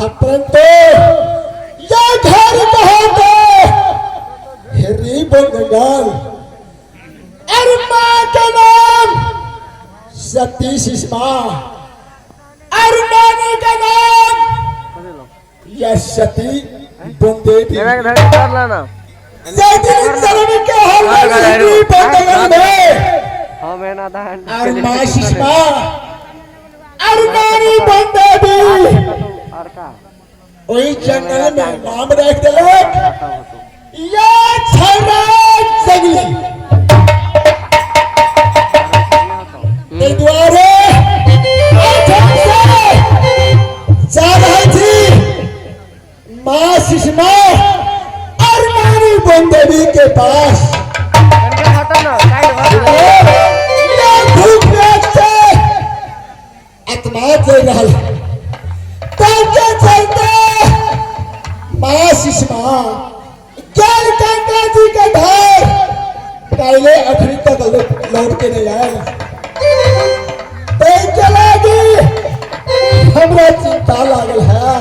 आ परंतु ये घर कहाँ पे हेरी बंगाल अरे माँ के नाम सती सुषमा और नानी का नाम यह सती बंदेवी। जय दिन चरण के हर हिंदी बंदगल में और माँ सुषमा और नानी बंदेवी ओहि जंगल में नाम राखि देलक या छौरा जंगली। ताहि दुआरे एहिठाम से जा रहल छी माँ सुषमा और नानी बंदेवी के पास। या भूख प्यास से आत्मा जल रहल चलते चलते माँ सुषमा गेल गंगा जी के धार पहले अखनी तक लौट के नहीं आयल। ताहि लागी हमरा चिंता लागल है।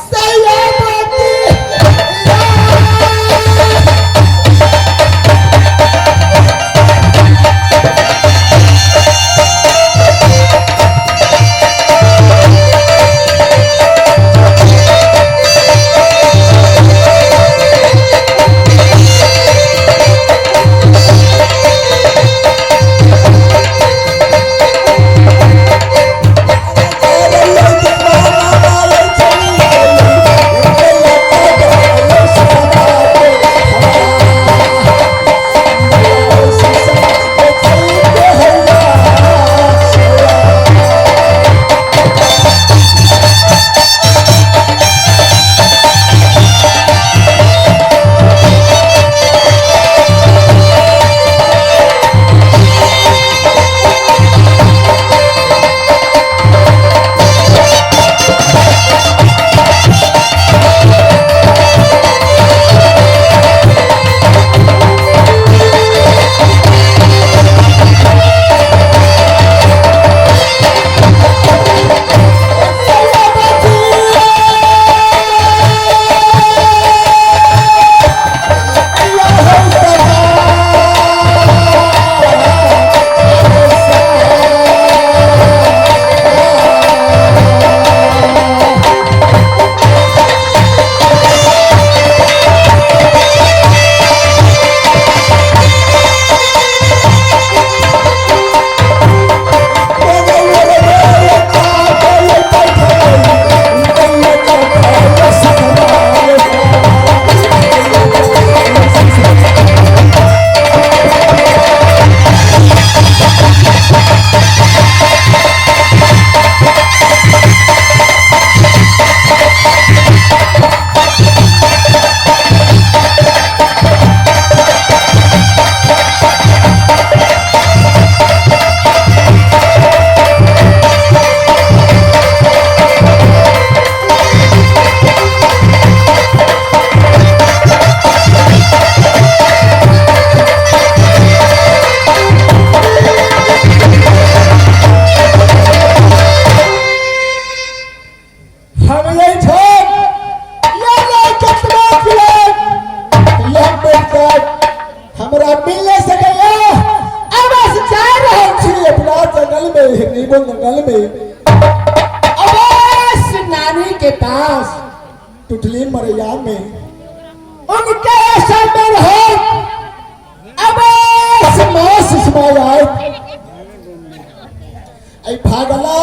सैया बाती हम एहिठाम कतना यह बेटा हमरा मिल नहीं सकैया। अब बस जा रहल छी अपना जंगल में, नीबो जंगल में। अवश्य नानी के पास टुटली मरैया में उनके सामने रहो। अवश्य माँ सुषमा आए ऐ भागला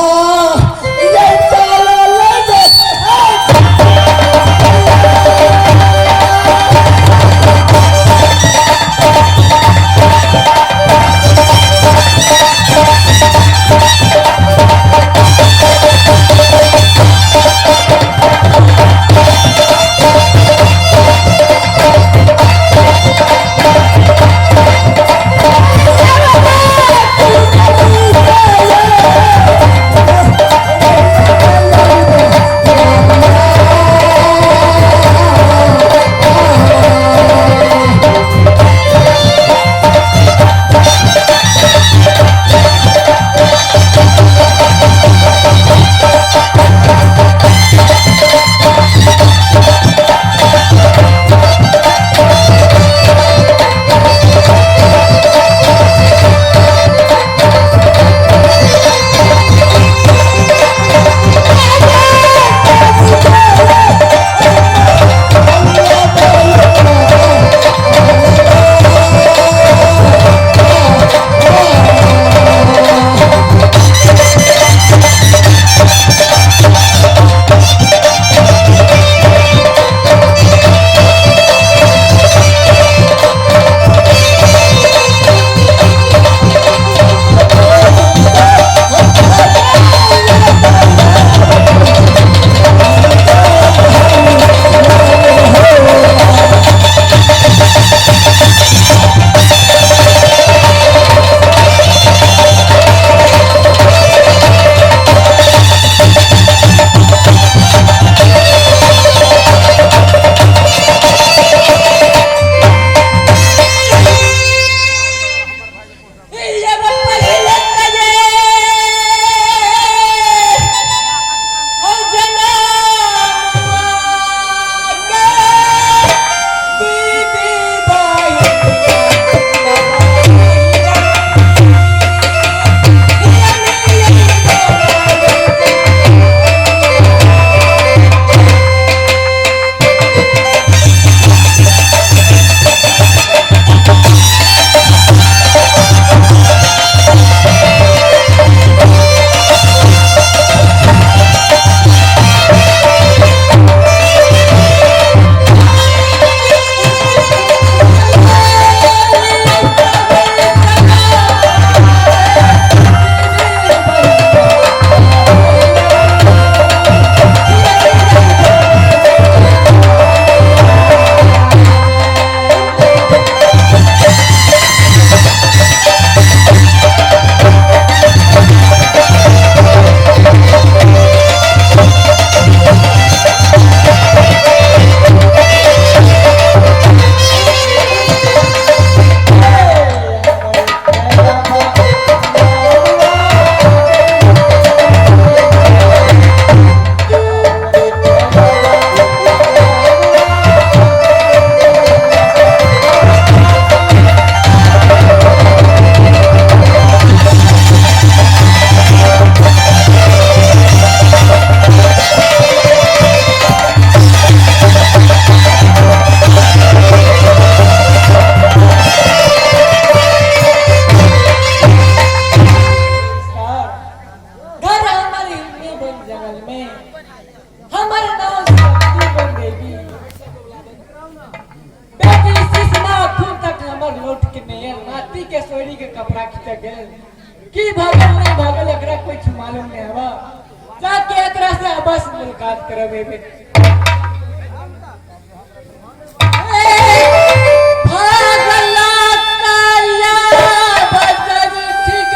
ये चाला ले जा। में। हमर नाम शक्ति देवी। बेटी सुषमा अखन तक हमर लौट के नहीं आयल। नाती के सोरी के कपड़ा खींच गेल। की भागल नहीं भागल एकरा कुछ मालूम नहीं हवा। जाके एकरा से अवश्य मुलाकात करब बेटी। भागला काया बजर ठीक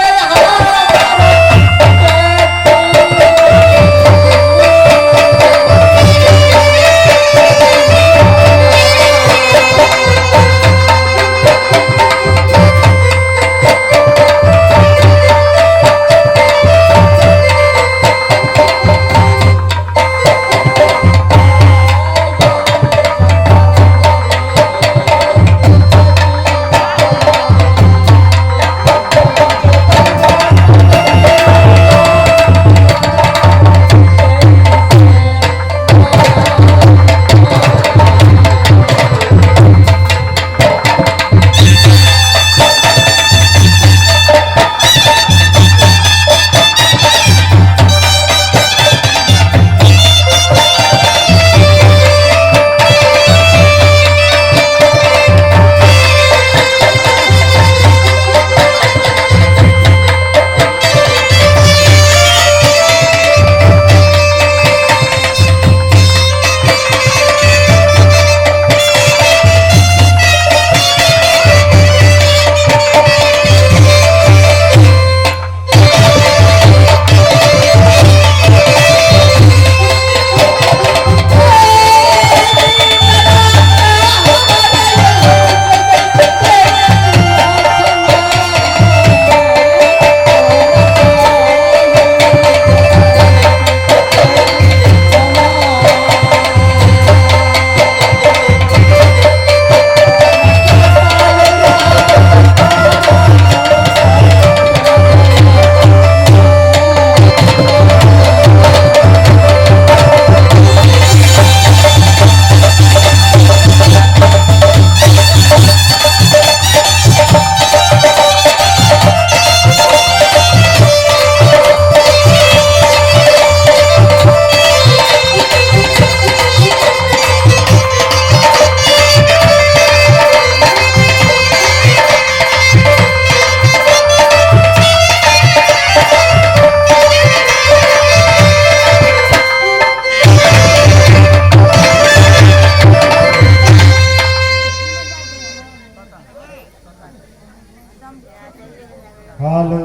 हेलो।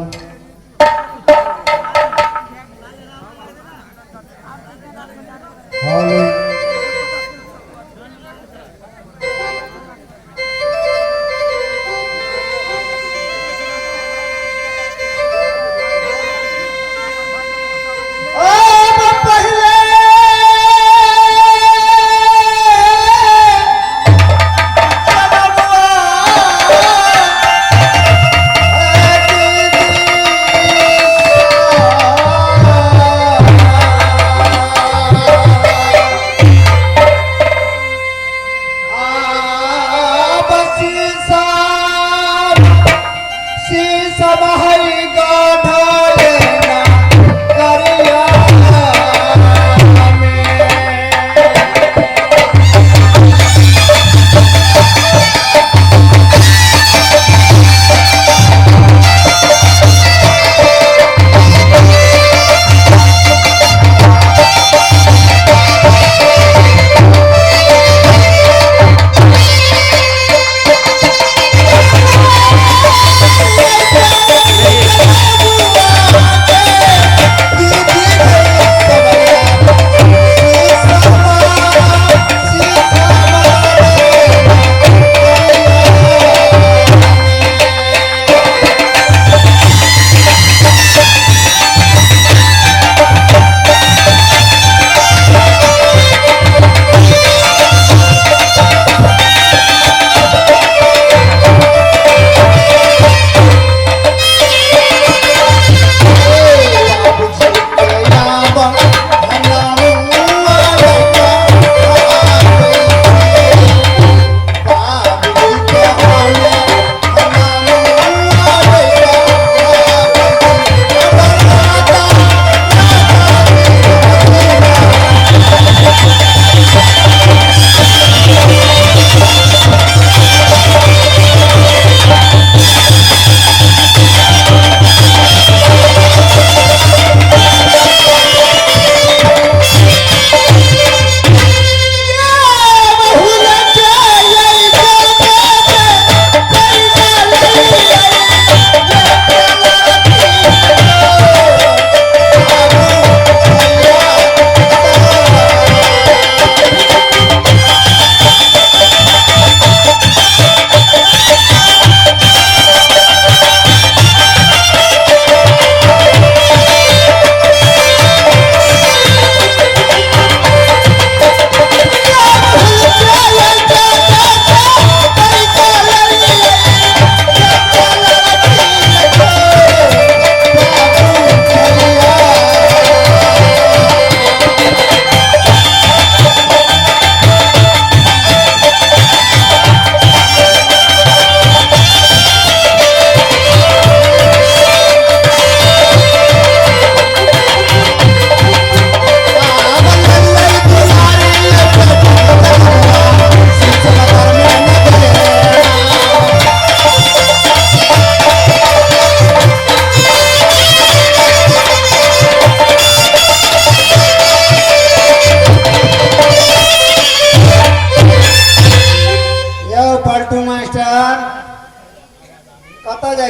हेलो। अब पहले जगमुआ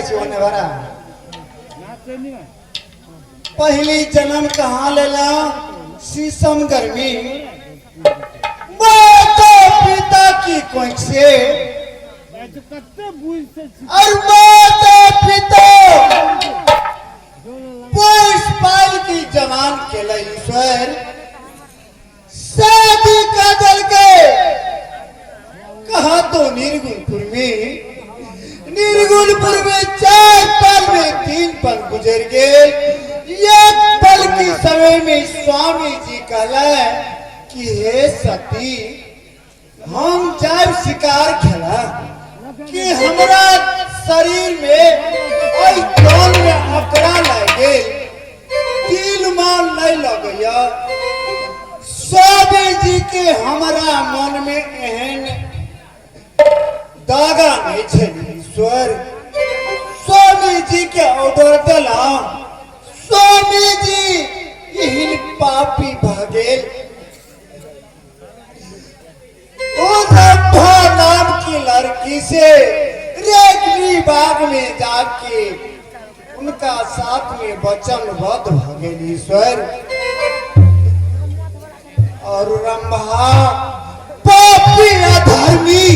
जाइ छी ओने भरा। पहली जन्म कहाँ लेला? शीशम गर्मी माता पिता की कोख से, और माता पिता पोष पाल की जवान के ईश्वर शादी का दल के कहा तो निर्गुणपुर में। निर्गुणपुर में 4 पल में 3 पल गुजर गए। एक पल के समय में स्वामी जी कहला कि हे सती, हम जाब शिकार खेला कि हमरा शरीर में ओहि जल में अकड़ा लागि गेल, तिल माल नहीं लगैया। स्वामी जी के हमरा मन में एहन दागा नहीं छै ईश्वर। स्वामी जी के ऑर्डर देला, स्वामी जी एहन पापी भऽ गेल। ओ रंभा नाम की लड़की से रेगनी बाग में जाके उनका साथ में वचनबद्ध भ गेल ईश्वर। और रंभा पापी अधर्मी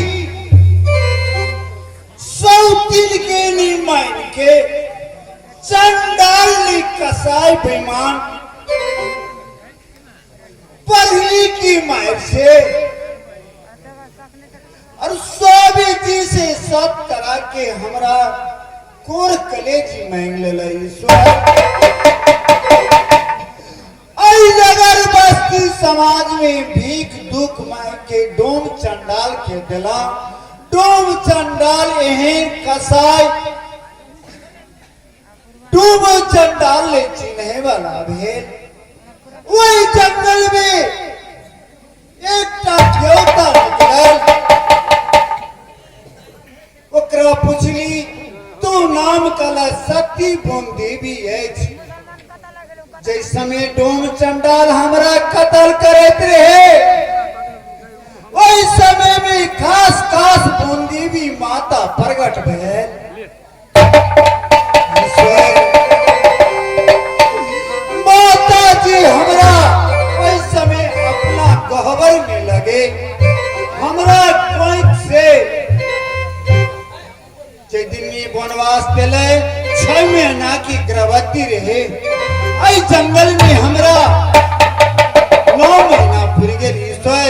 सौतिन के नहीं मान के चंडाल ने कसाई बेईमान पढ़ली की मार से और स्वामी जी से सब करा के हमरा कोर कलेजी मांग ले ईश्वर। ऐ नगर बस्ती समाज में भीख दुख मांग के डोम चंडाल के दिला। डोम चंडाल एहन कसाई डोम चंडाल ले चिन्हे वाला भेल। वही जंगल में एकटा देवता निकलल, ओकरा पुछली तू नाम कला सती बोन देवी अछि। जै समय डोम चंडाल हमरा कत्ल करैत रहे ओहि समय में खास खास बोन देवी माता प्रकट भेल। माता जी हमरा ओहि समय अपना गहबर में लगे, हमरा कोख से जे दिन में वनवास दिले 6 महीना की गर्भवती रहे। एहि जंगल में हमरा 9 महीना पुर गेल ईश्वर।